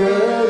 Bitti.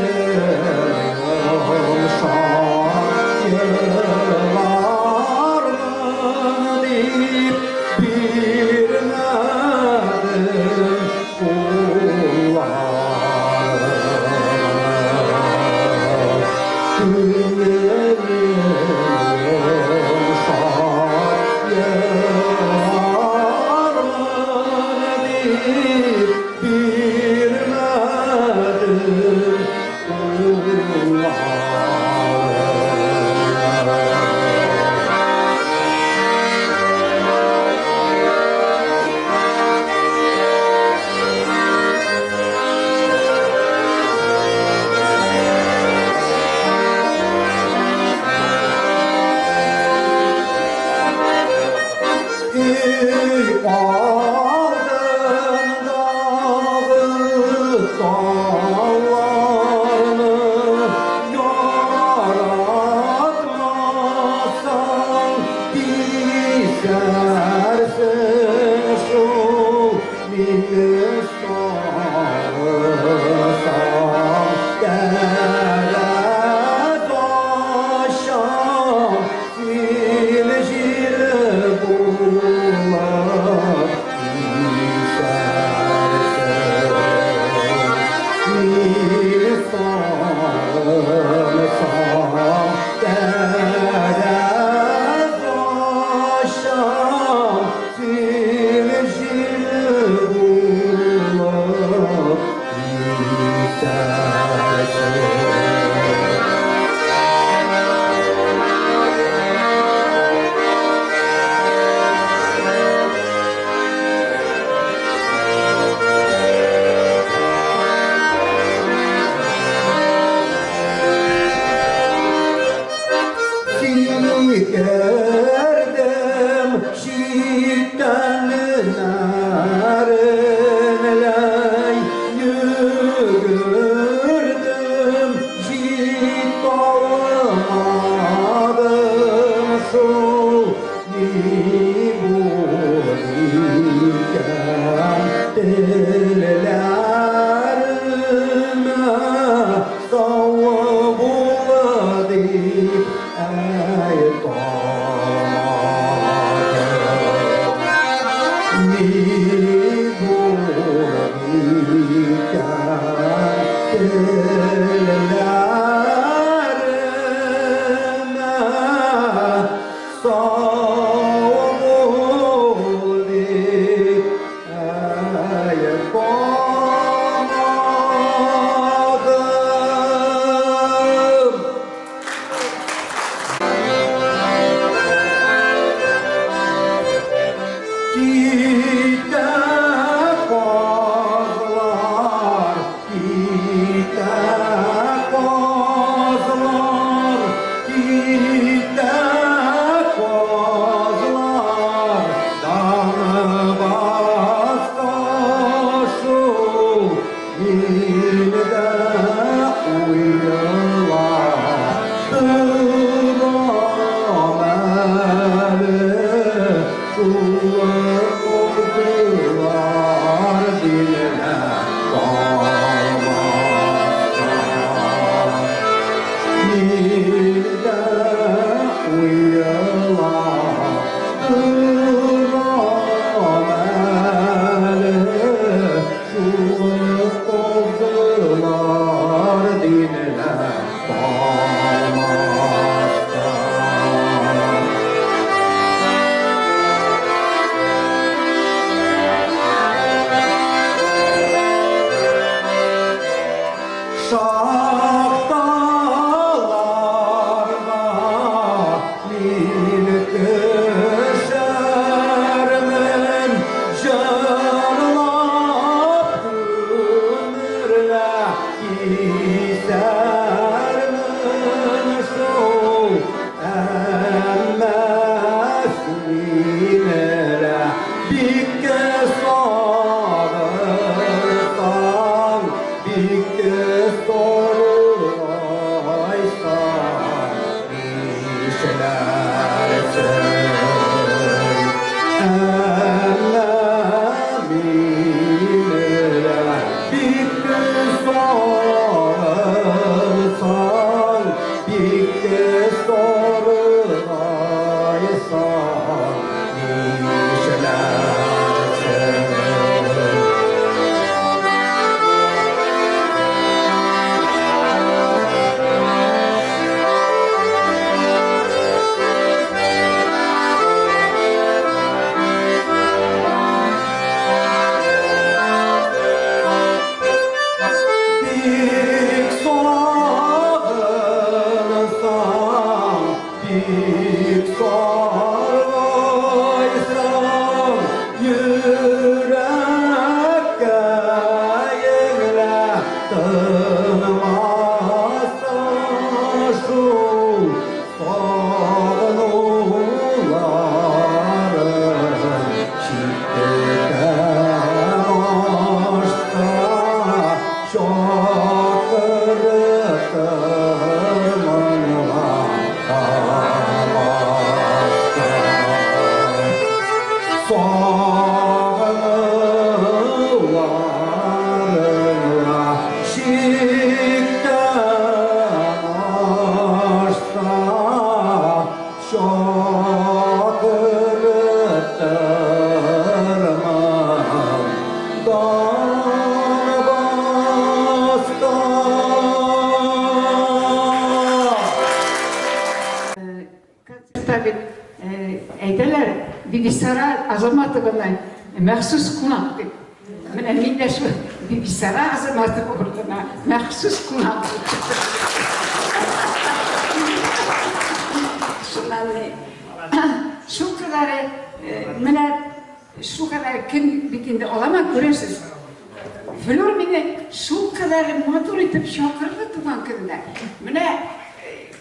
Бик саргайсам, йөрәккәем лә тынмаса шул сагынуларым чиктән ашса чакыртырмын ла таласта. Сагынуларым чиктән ашса чакыртырмын Донбасста. Концертта бит әйтәләр, Бибисара Азаматованы махсус кунак дип. Менә мин дә шул Бибисара Азаматова урынына махсус кунак булып чыктым. Шуннан шул кадәр менә шул кадәр кем бит инде алама күрәсез. Флюр мине шул кадәр матур итеп чакырды туган көненә. Менә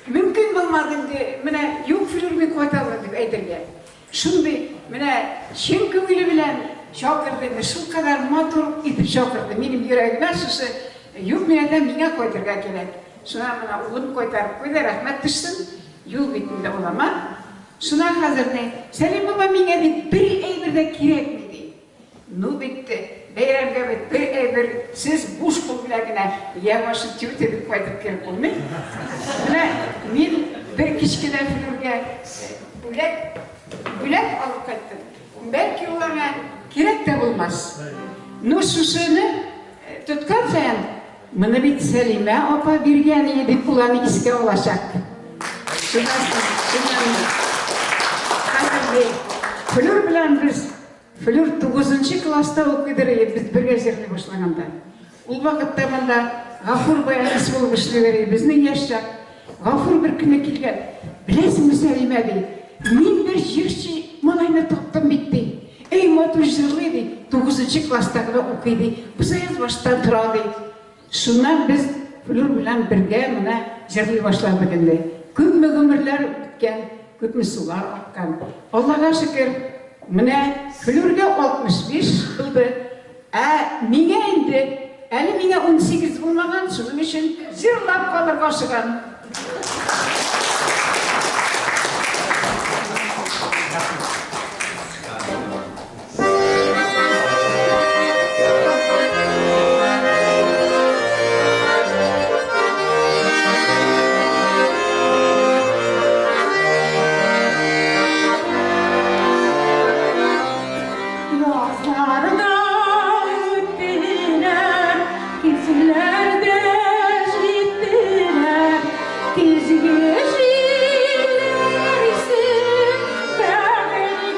мөмкин булмады инде, менә юк, Флюр, мин кайтамын дип әйтергә. Шундый менә чын күңеле белән чакырды инде, шул кадәр матур итеп чакырды. Минем йөрәгемә шушы юк, мин әйтәм, миңа кайтырга кирәк. Шуна менә улым кайтарып куйды, рәхмәт төшсен. Юл бит инде улама. Шуна хәзер ни, Сәлим баба миңа бит бер әйбер дә кирәкми ди. Ну битте, бәйрәмгә бит бер әйбер сез буш кул белән генә я ваша тетя дип кайтып кереп булмый. Менә мин бер кечкенә Флүргә бүләк алып кайттым. Бәлки ул аңа кирәк тә булмас. Ну шушыны тоткан саен, моны бит Сәлимә апа биргән иде дип ул аны искә алачак. Шуннан хәзер Флүр белән без Флүр 9 класста укыйдыр иде, без бергә җырлый башлаганда. Ул вакытта монда Гафур баянист булып эшлиләр иде, безнең яшь чак. Гафур бер көнне килгән. Беләсеңме, Сәлимә, ди, мин бер җырчы малайны таптым бит, ди. Эй, матур җырлый, ди, 9 класста гына укый, ди. Башта тора, ди. Шуннан без Флүр белән бергә менә җырлый башладык инде. Күпме гомерләр үткән, күпме сулар аккан. Аллага шөкер, менә Флүргә 65 булды. Ә миңа инде, әле миңа 18 булмаган, шуның өчен җырлап калырга ашыгам. Язлар да үттеләр, көзләр дә җиттеләр, көзге җилләр исеп бәгырьләрне.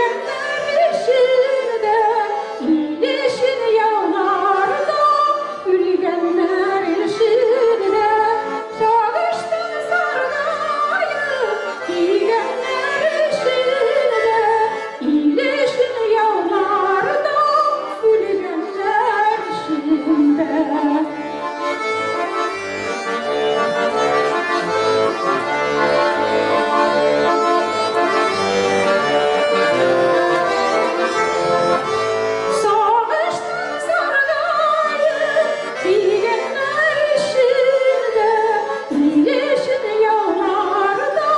Дигәннәр өчен дә, ил өчен яуларда үлгәннәр өчен дә, сагыштан саргаеп дигәннәр өчен дә, ил өчен яуларда үлгәннәр өчен дә. Сагыштан саргаеп дигәннәр өчен дә, ил өчен яуларда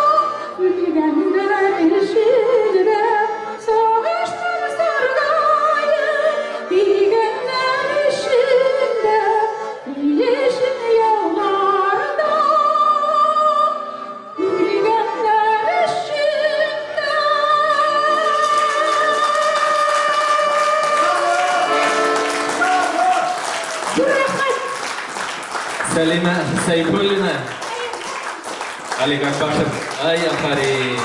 үлгәннәр өчен дә, сагыштан саргаеп дигәннәр өчен дә, ил өчен яуларда үлгәннәр өчен дә. Зур рәхмәт! Сәлимә Сәйфуллина. Олег Акбашев. Ай, афәрин.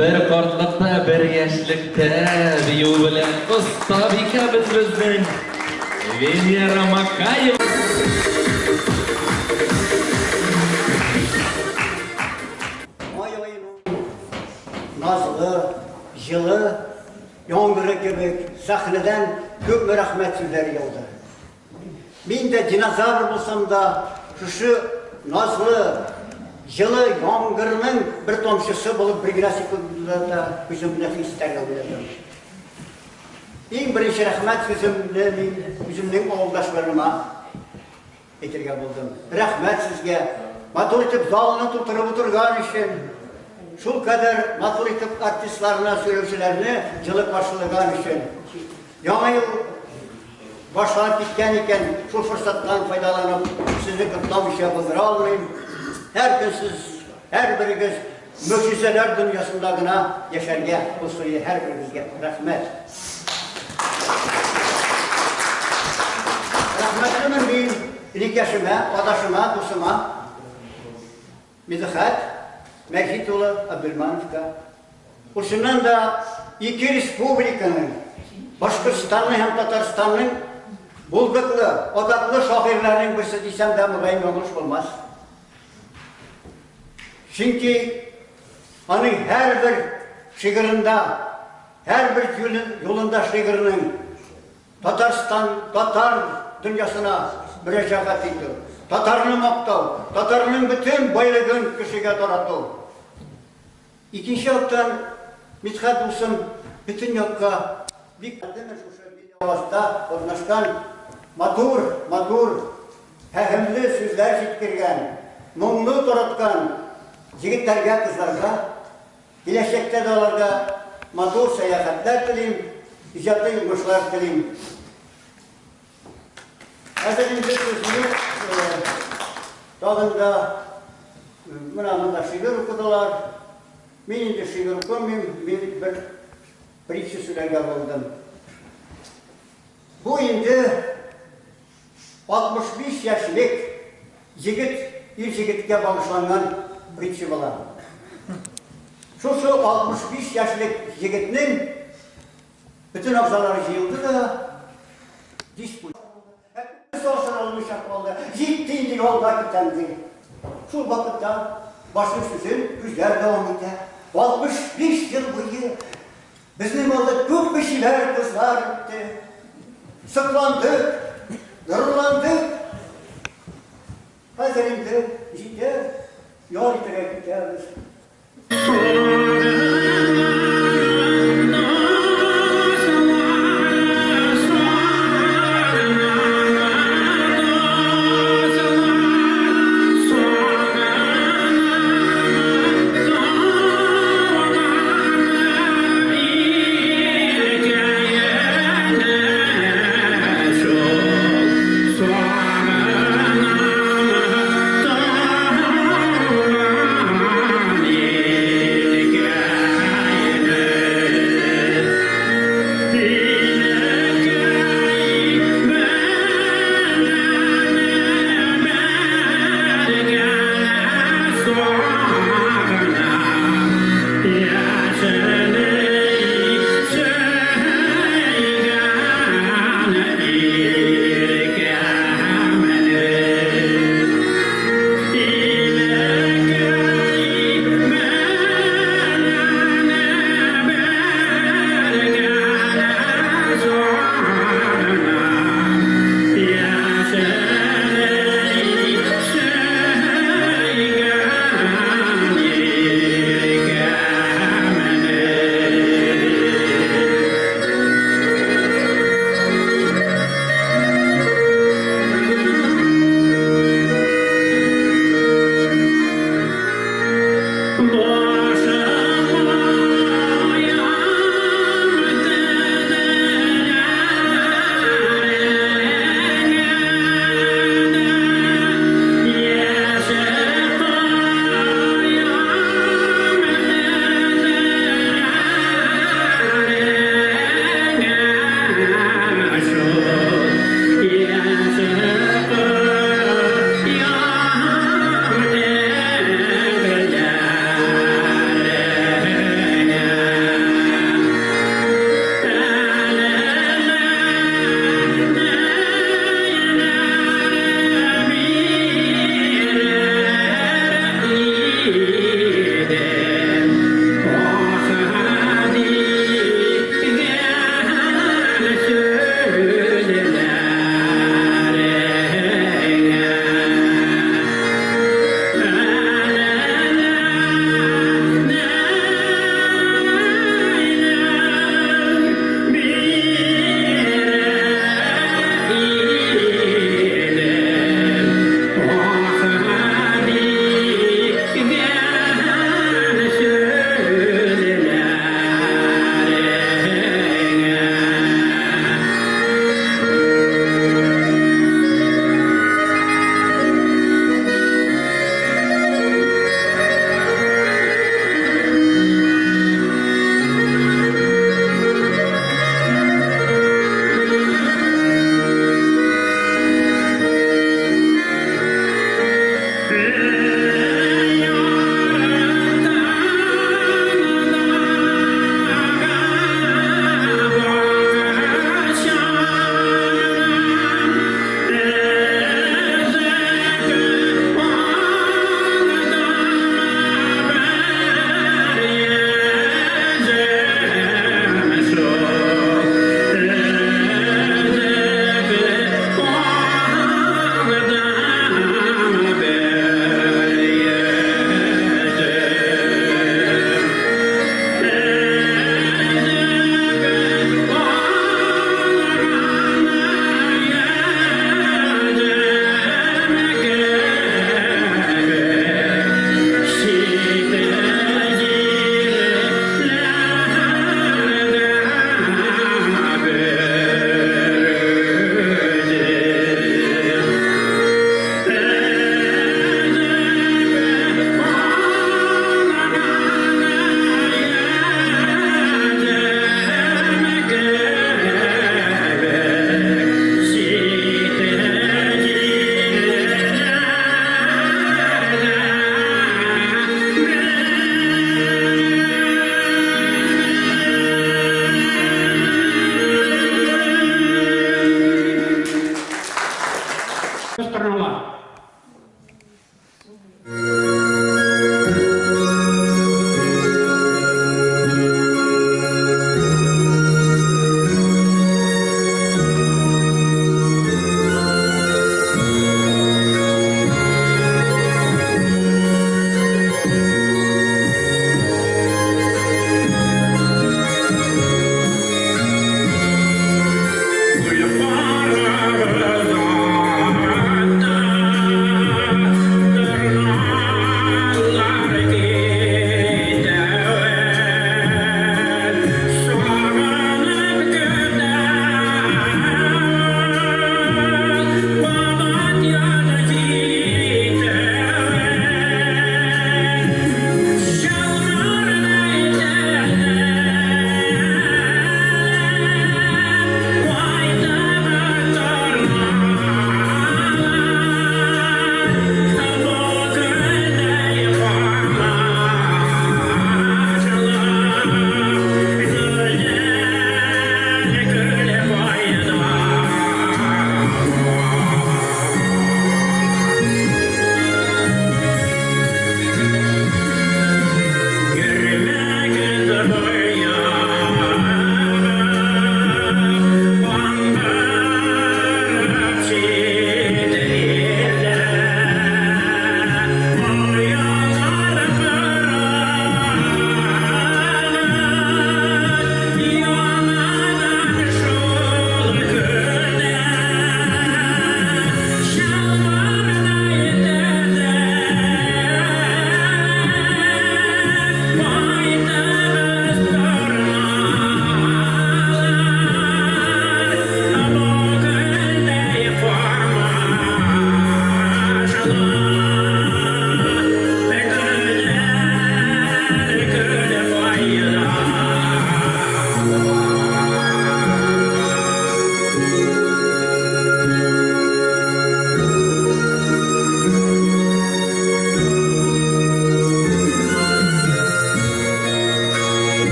Бер картлыкта, бер яшьлектә бию белән остабикәбез безнең Венера Макаева. Май аеның назлы, җылы яңгыры кебек сәхнәдән күпме рәхмәт сүзләре яуды. Мин дә динозавр булсам да, шушы назлы, җылы яңгырның бер тамчысы булып бер генә секундта да үземне хис итәргә уйладым. Иң беренче рәхмәт сүземне мин үземнең авылдашларыма әйтергә булдым. Рәхмәт сезгә, матур итеп залны тутырып утырган өчен. Шулкадәр матур итеп артистларны, сөйләүчеләрне җылы каршылаган өчен. Яңа ел башланып киткән икән, шул форсаттан файдаланып, сезне котламыйча булдыра алмыйм. Һәр көн сез, һәрберегез могҗизәләр дөньясында гына яшәргә булсын һәрберегезгә. Рәхмәт. Рәхмәтлемен мин энекәшемә, адашыма, дусыма. Мидхәт Мәҗит улы Абдельмановка. Ул чыннан да ике республиканың, Башкортстанның һәм Татарстанның булдыклы, атаклы шагыйрьләренең берсе дисәм дә, мөгаен ялгыш булмас. Чөнки аның һәрбер шигырендә, һәрбер юлында шигыренең Татарстан, татар дөньясына мөрәҗәгать итү, татарны мактау, татарның бөтен байлыгын кешегә тарату. Икенче яктан, Мидхәт дусым бөтен якка бик шушы авазда урнашкан матур, матур, фәһемле сүзләр җиткергән, моңлы тараткан егетләргә, кызларга Киләчәктә дә аларга матур сәяхәтләр телим, иҗади уңышлар телим. Хәзер инде сүзне тагын да менә монда шигырь укыдылар. Мин инде шигырь укымыйм, мин бер притча сөйләргә булдым. Бу инде 65 яшьлек егет ир-җегеткә багышланган притча була. Шушы 65 яшьлек егетнең бөтен әгъзалары җыелды да, диспут. Сорашыр алмыйча калды. Җитте инде, ялга китәм, ди. Шул вакытта башның сүзен күзләр дәвам итә. 65 ел буе Безнең алда күпме чибәр кызлар үтте. Сокландык, горурландык. Хәзер инде җитә, ял итәргә китәбез.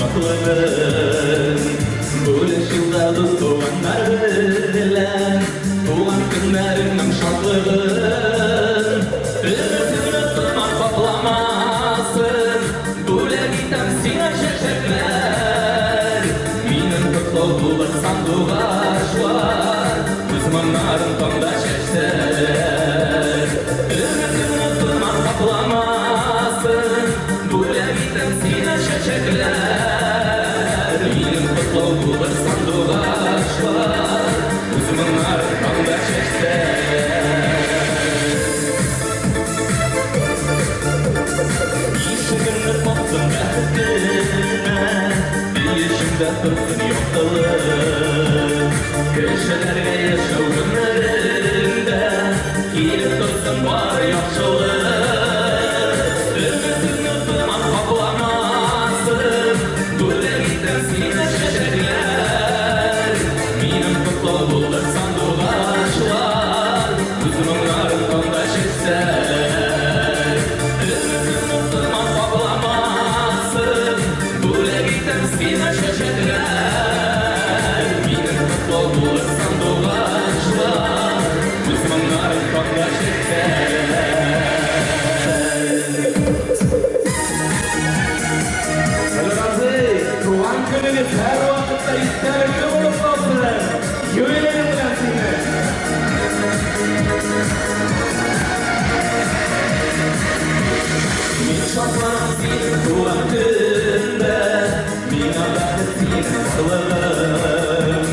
шатлыгын. Бүлеш юлда дус туганнар белән туган көннәреңнең шатлыгын. Өметеңне томан капламасын, бүләк итәм сиңа чәчәкләр. Минем котлау булыр сандугачлар, үз моңнарын таңда чәчсәләр. Өметеңне томан капламасын, бүләк итәм сиңа чәчәкләр. Минем котлау булыр сандугачлар, үз моңнарын таңда чәчсәләр. Ишегеңне каксын бәхетеңә, өй эчеңдә торсын яктылык. Кешеләргә яшәү гомереңдә килеп торсын бар яхшылык. Өметеңне томан капламасын, бүләк итәм сиңа чәчәкләр. Минем котлау булыр сандугачлар, үз моңнарын таңда чәчсәләр. Өметеңне томан капламасын, бүләк итәм сиңа чәчәкләр. Минем котлау булыр сандугачлар, үз моңнарын таңда чәчсәләр. Флүр абзый, туган көнегез һәрвакытта истәлекле булып калсын. Юбилеең белән сине. Мин шатланам синең туган көндә, миңа бәхет синең барлыгың.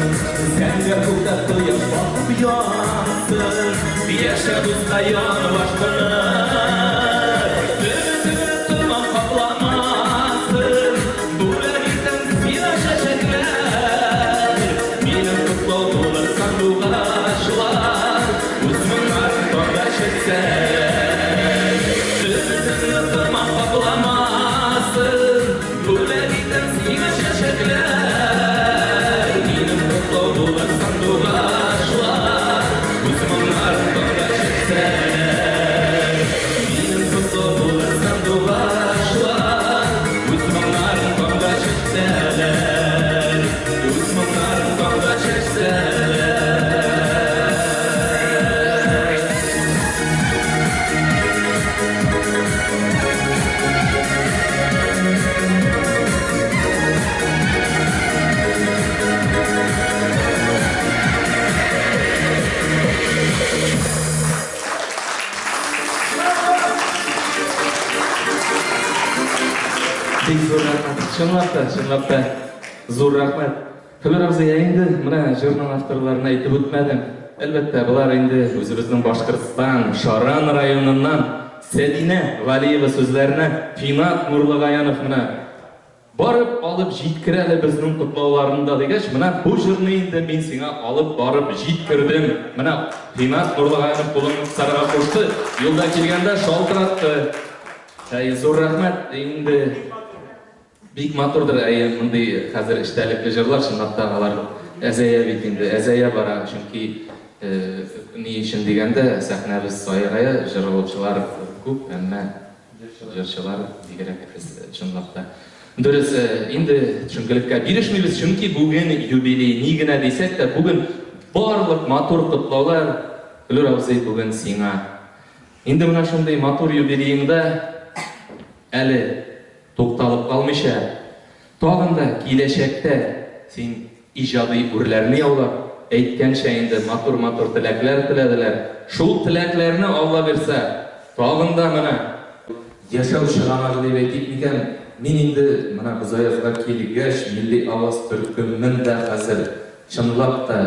Зәңгәр күктә кояш батып янсын, яшә дускай янып ашкынып. Өметеңне томан капламасын, бүләк итәм сиңа чәчәкләр. Минем котлау булыр сандугачлар, үз моңнарын таңда чәчсәләр. Өметеңне томан капламасын, бүләк итәм сиңа чәчәкләр. Минем котлау булыр сандугачлар, үз моңнарын таңда чәчсәләр. Минем котлау булыр сандугачлар, үз моңнарын таңда чәчсәләр. Үз моңнарын таңда чәчсәләр. Бик зур рәхмәт. Чынлап та, чынлап та зур рәхмәт. Флүр абзый, ә инде менә җырның авторларын әйтеп үтмәдем. Әлбәттә, болар инде үзебезнең Башкортстан, Шаран районыннан Сәдинә Валиева сүзләренә Финат Нурлыгаянов менә барып алып җиткер әле безнең котлауларны да дигәч, менә бу җырны инде мин сиңа алып барып җиткердем. Менә Финат Нурлыгаянов кулыңны кысарга кушты. Юлда килгәндә шалтыратты. Әй, зур рәхмәт. Инде бик матурдыр, әйе, мондый хәзер эчтәлекле җырлар, чынлап та алар әзәя бит инде, әзәя бара, чөнки ни өчен дигәндә, сәхнәбез саегая, җырлаучылар күп, әмма җырчылар бигрәк чынлап та. Дөрес, инде төшенкелеккә бирешмибез, чөнки бүген юбилей, ни генә дисәк тә, бүген барлык матур котлаулар, Флүр абзый, бүген сиңа. Инде менә шундый матур юбилееңда әле тукталып калмыйча, тагын да киләчәктә син иҗади үрләрне яулап, әйткәнчә инде матур-матур теләкләр теләделәр. Шул теләкләрне Алла бирсә, тагын да менә яшәү чыганагы дип әйтик микән, мин инде менә Бозаязга килгәч, Милли аваз төркемен дә хәзер чынлап та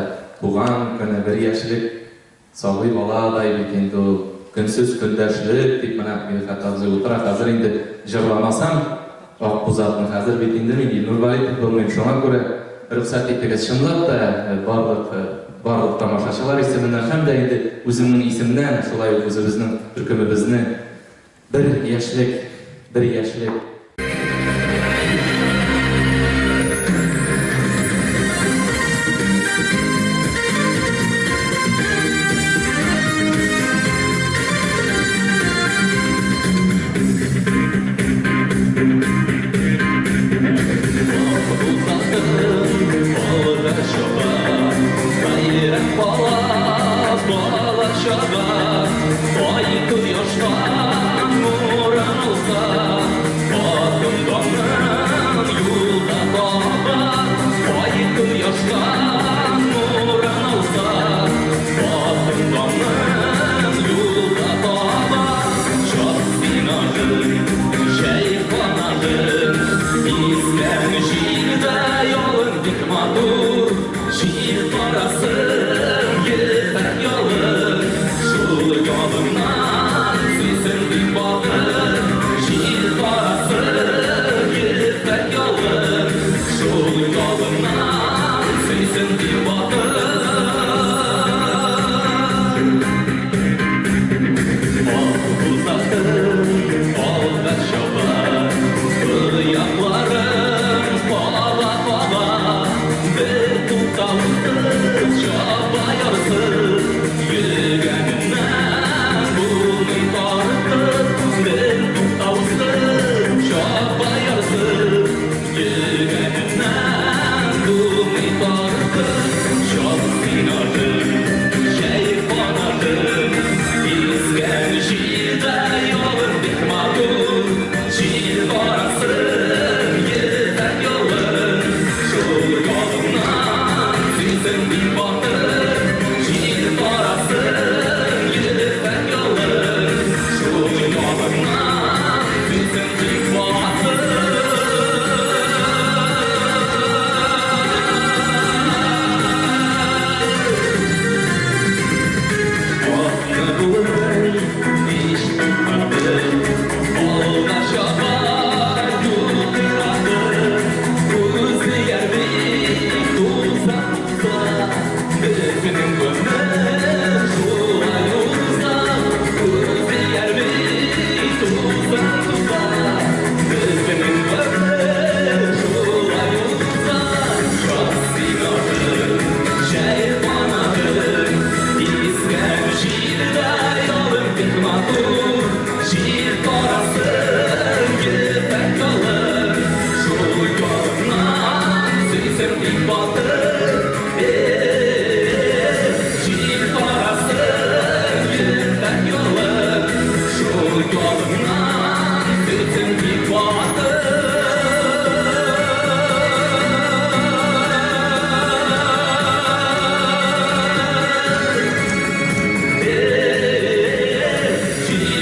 туган көне бер яшьлек сабый баладай бит инде ул, көнсез көндәшлек дип менә Мидхәт абзый утыра, хәзер инде җырламасам, Акбузатны хәзер бит инде мин Илнур Валитов булмыйм, шуңа күрә рөхсәт итегез. Чынлап та барлык барлык тамашачылар исеменнән һәм дә инде үземнең исемнән, шулай ук үзебезнең төркемебезне бер яшьлек, бер яшьлек. чаба, Ай кояштан нурын алса, Атым данын юлда таба. Ай кояштан нурын алса, Атым данын юлда таба. Чап син атын, җәй канатын, Искән җилдә ялын бик матур. Җил тарасын ефәк ялын, Шул ялыннан сөйсен дип батыр. Җил тарасын ефәк ялын, Шул ялыннан сөйсен дип батыр. Ак бузатын алга чаба, Тоякларын кага-кага, Бер туктаусыз чаба ярсып, Йөгәненнән булмый тартып. Бер туктаусыз чаба ярсып, Йөгәненнән булмый тартып. Чап син атын, җәй канатын, Искән җилдә ялын бик матур. Җил тарасын ефәк ялын, Шул ялыннан сөйсен дип батыр. Җил тарасын ефәк ялын, Шул ялыннан сөйсен дип батыр. Атны булмый һич туктатып, Алга чаба юл уратып. Үзе ярми туза туза, Безнең гомер шулай уза. Үзе ярми туза туза, Безнең гомер шулай уза. Чап син атын, җәй канатын, Искән җилдә ялын бик матур. Җил тарасын ефәк ялын, Шул ялыннан сөйсен дип батыр. Җил тарасын ефәк ялын, Шул ялыннан сөйсен дип батыр. Җил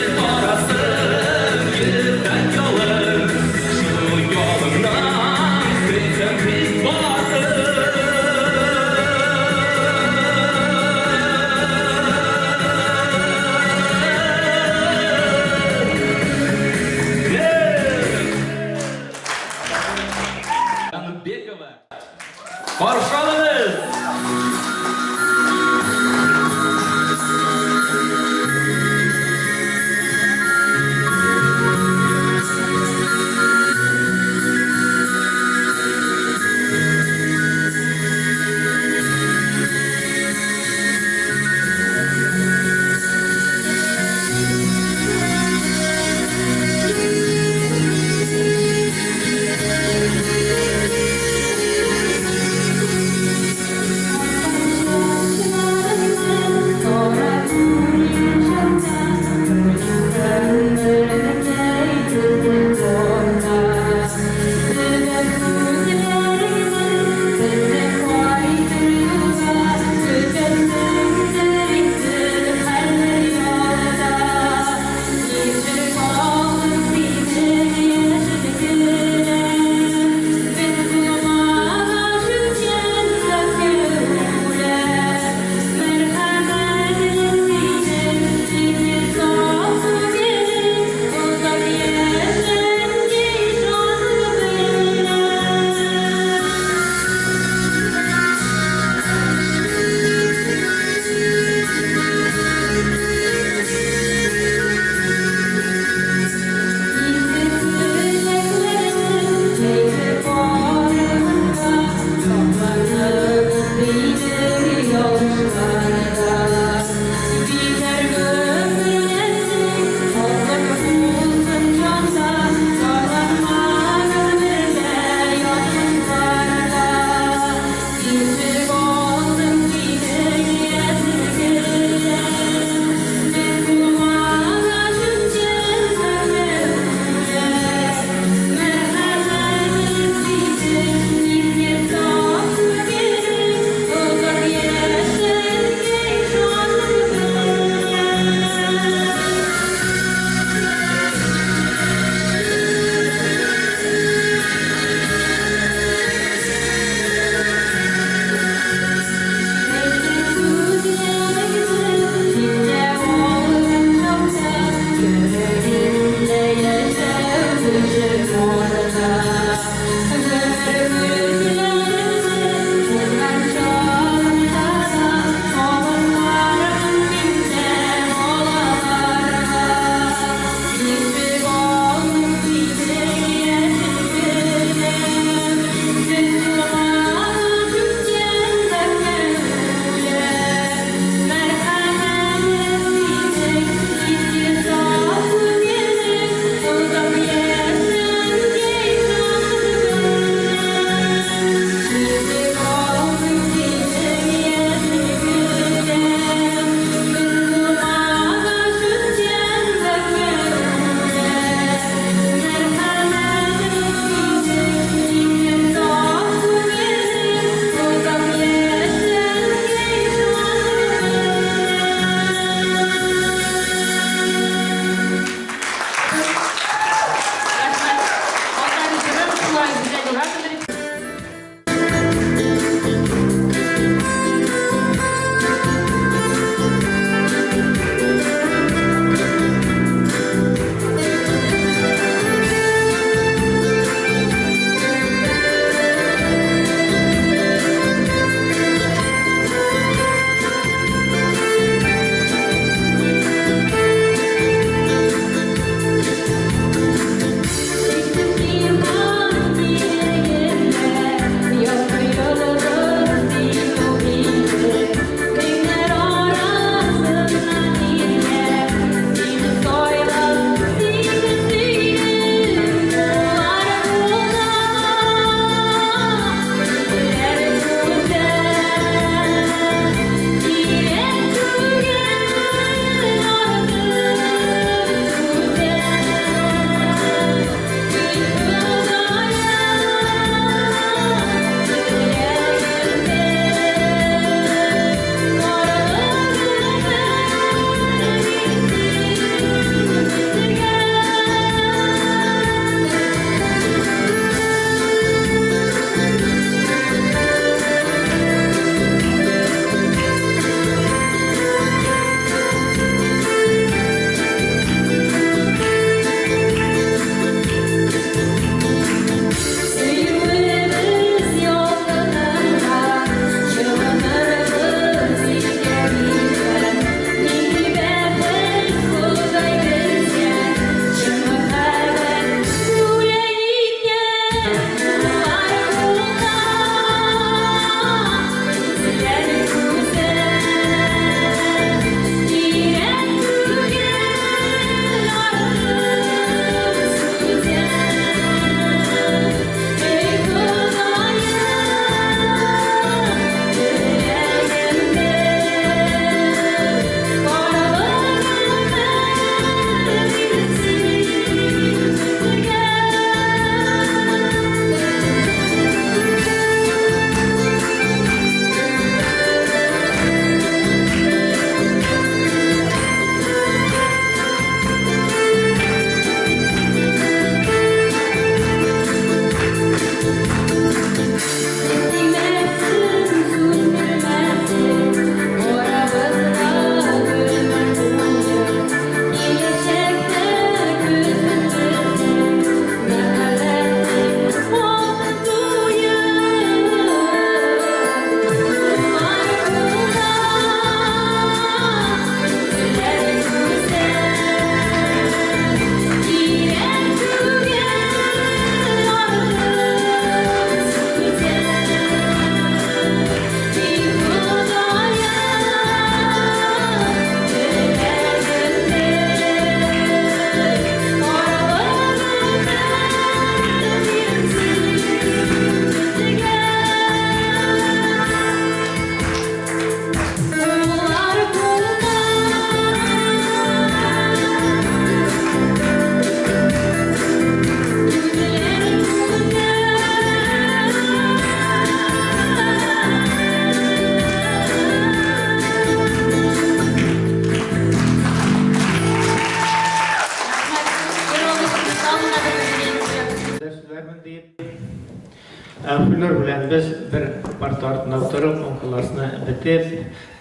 Флюр белән без бер парта артында утырып, ун классны бетеп,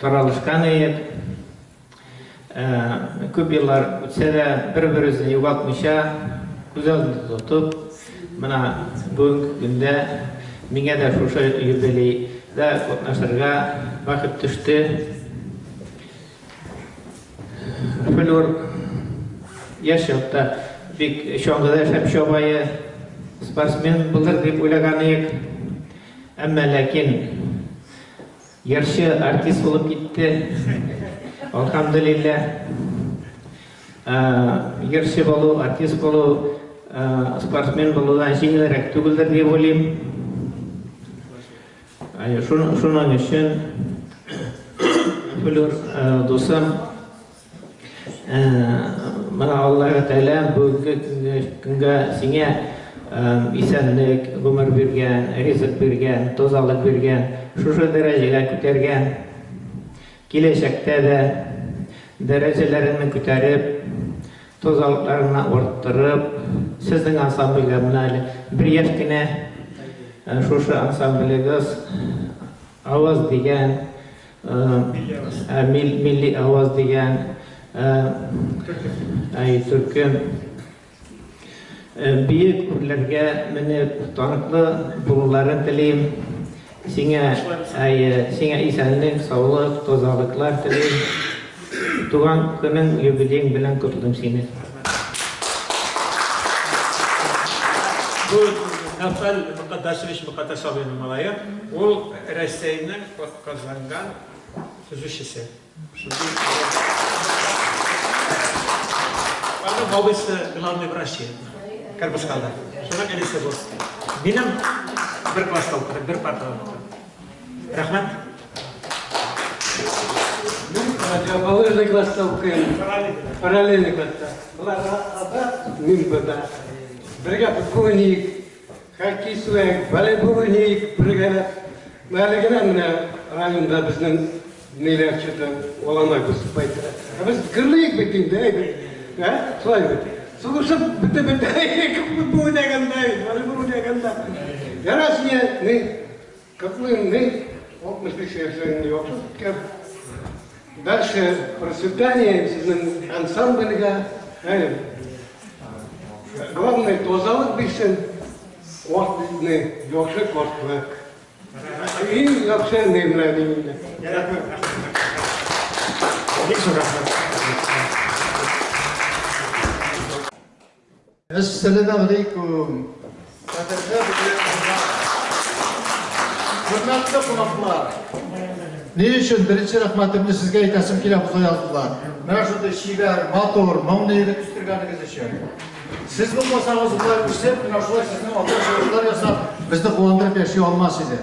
таралышкан идек. Күп еллар үтсә дә, бер-беребезне югалтмыйча, күз алдында тотып, менә бүгенге көндә миңа да шушы юбилейда катнашырга бәхет төште. Флюр яшь чакта бик чаңгыда шәп чабае, спортсмен булыр дип уйлаган идек. Әмма ләкин Йырчы, артист булып китте. Алхамдулилла. Йырчы булу, артист булу, спортсмен булудан җиңелрәк түгелдер дип уйлыйм. Шуның өчен Флюр дусым, Менә Аллаһы Тәгалә бүгенге көнгә сиңа исәнлек, гомер биргән, ризык биргән, тазалык биргән, шушы дәрәҗәгә күтәргән. Киләчәктә дә дәрәҗәләреңне күтәреп, тазалыкларыңны арттырып, сезнең ансамбльгә менә әле бер яшь кенә шушы ансамблегез Аваз дигән Милли аваз дигән төркем биек үрләргә менеп, таныклы булуларын телим. Сиңа, сиңа исәнлек, саулык, тазалыклар телим. Туган көнең, юбилеең белән котлыйм сине. Бу Нәүфәл Мөкатдәсович Мөкатдәс абыйның малае. Ул Рәсәйнең атказанган төзүчесе. Шундый Аның абыйсы главный врач Карбышкада. Шуның энесе бу. Минем бер класста укыдык, бер партада укыдык. Рәхмәт. Мин противоположный класста укыйм. Параллельный класста. Болар А-да, мин Б-да. Бергә футбол уйныйк, хоккей сугыйк, волейбол уйныйк бергәләп. Әле генә менә районда безнең ниләр что-то Аламай выступать. Ә без гырлыйк бит инде, әй, ә? Шулай бит. Сугышып бетә-бетә футбол уйнаганда, волейбол уйнаганда. Ярар, сине ни Котлыйм, ни 65 яшьләреңне яхшы үткәр. Дальше процветание сезнең ансамбльгә. Әй, главное, тазалык бирсен. Картлыкны, яхшы картлык. Иң яхшы ни менә мин инде. Рәхмәт. Бик зур рәхмәт. Әссәламегаләйкүм! Кадерле Хөрмәтле кунаклар! Ни өчен беренче рәхмәтемне сезгә әйтәсем килә, бозаязлылар. Менә шундый чибәр, матур, моңлы егет үстергәнегез өчен. Сез булмасагыз, болай үсеп, менә шулай сезнең алда чыгышлар ясап, безне куандырып яши алмас иде.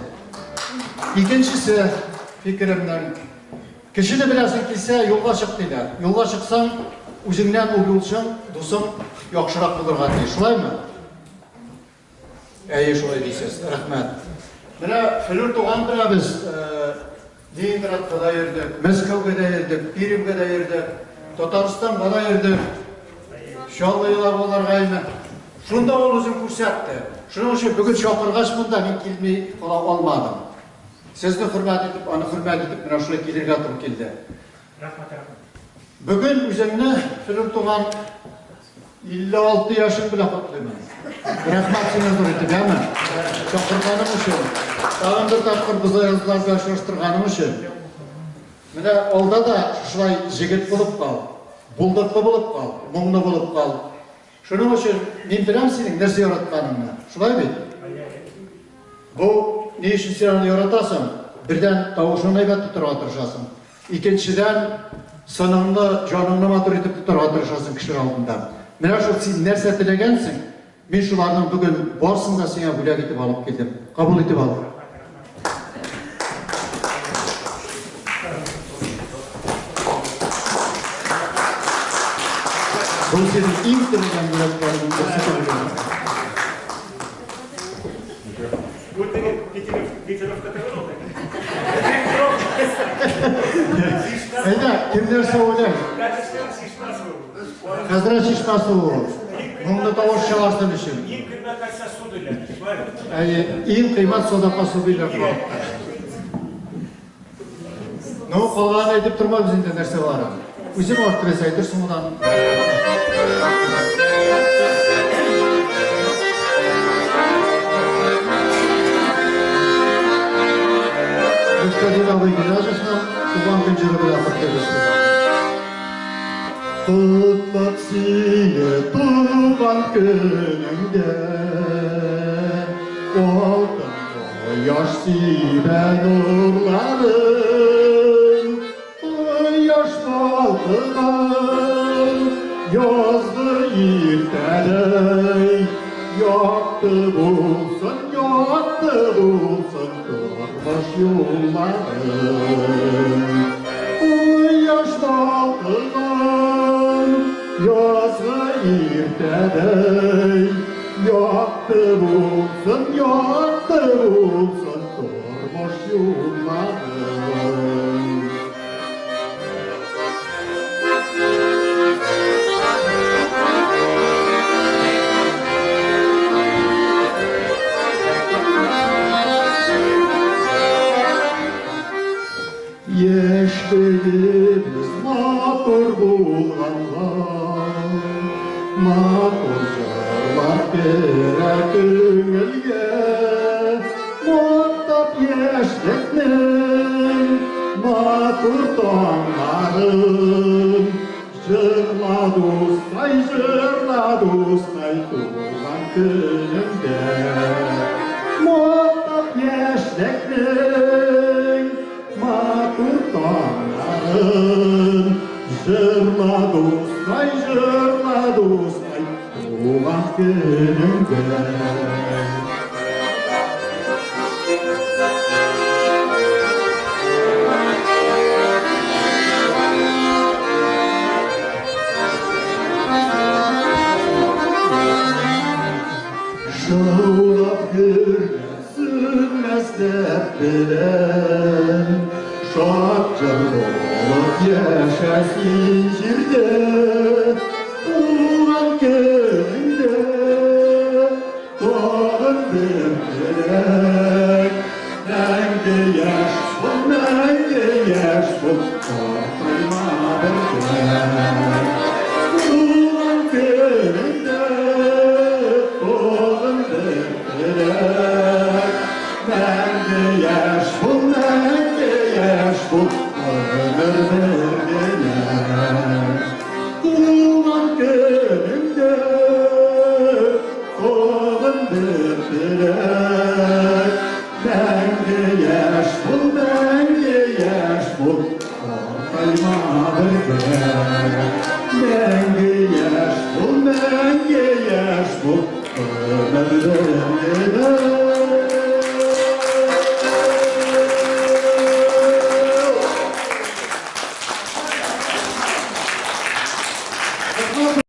Икенчесе, фикеремнең, Кешене беләсең килсә, юлга чык, диләр. Юлга чыксаң, үзеңнән ул юлчың, дусың яхшырак булырга тиеш. Шулаймы? Әйе, шулай дисез. Рәхмәт. Менә Флүр туган белән без Ленинградка да йөрдек, Мәскәүгә дә йөрдек, Пермьгә дә йөрдек, Татарстанга да йөрдек. Чаллы елап алырга. Шунда ул үзен күрсәтте. Шуның өчен бүген чакыргач монда мин килми кала алмадым. Сезне хөрмәт итеп, аны хөрмәт итеп менә шулай килергә туры килде. Рәхмәт, рәхмәт. Бүген үзеңне, Флүр туган, 56 яшең белән котлыймын. Рәхмәт сиңа зур итеп, яме? Чакырганың өчен, тагын бер тапкыр бозаязлар белән очраштырганың өчен. Менә алда да шулай җегет булып кал, булдыклы булып кал, моңлы булып кал. Шуның өчен мин беләм синең нәрсә яратканыңны. Шулай бит? Бу ни өчен син аны яратасың? Бердән, тавышыңны әйбәт тотарга тырышасың. Икенчедән, сыныңны, җаныңны матур итеп тотарга тырышасың кешеләр алдында. Менә шул син нәрсә теләгәнсең, мин шуларның бүген барысын да сиңа бүләк итеп алып килдем. Кабул итеп ал. Бу синең иң теләгән бүләкләреңнең берсе дип уйлыйм. Бу теге пятилетка түгел ул. Әйдә, кем нәрсә уйлый? Хәзрәт чишмәсе ул. Моңлы тавыш чыгарсын өчен. Иң кыйммәт нәрсә су диләр. Шулай бит? Әйе, иң кыйммәт садака су диләр халыкта. Ну, калганын әйтеп тормабыз инде нәрсә барын. Үзең арттырыйсы әйтер соңыннан. Мөфтәдин абый Гыйләҗевның туган көн җыры белән котлыйбыз. Котлап сине туган көнеңдә, Алтын кояш сибә нурларын, Кояш балкыган язгы иртәдәй, Якты булсын, якты булсын тормыш юлларың. Кояш балкыган язгы иртәдәй, Якты булсын, якты булсын тормыш юлларың. Яшьлегебез матур булганга, Матур җырлар керә күңелгә. Мактап яшьлекнең матур таңнарын, Җырла, дускай, җырла, дускай, туган көнеңдә. Мактап яшьлекнең матур таңнарын, Җырла, дускай, җырла, дускай, туган көнеңдә. Шаулап йөргән сүнмәс дәрт белән, Шат җыр булып яшә син җирдә, Туган көнеңдә тагын бер теләк, Мәңге яшь бул, мәңге яшь бул, картайма бердәк. Туган көнеңдә тагын бер теләк, Мәңге яшь бул, мәңге яшь бул, гомер бер генә. Туган көнеңдә тагын бер теләк, Мәңге яшь бул, мәңге яшь бул, картайма бердәк. Мәңге яшь бул, мәңге яшь бул, гомер бер генә.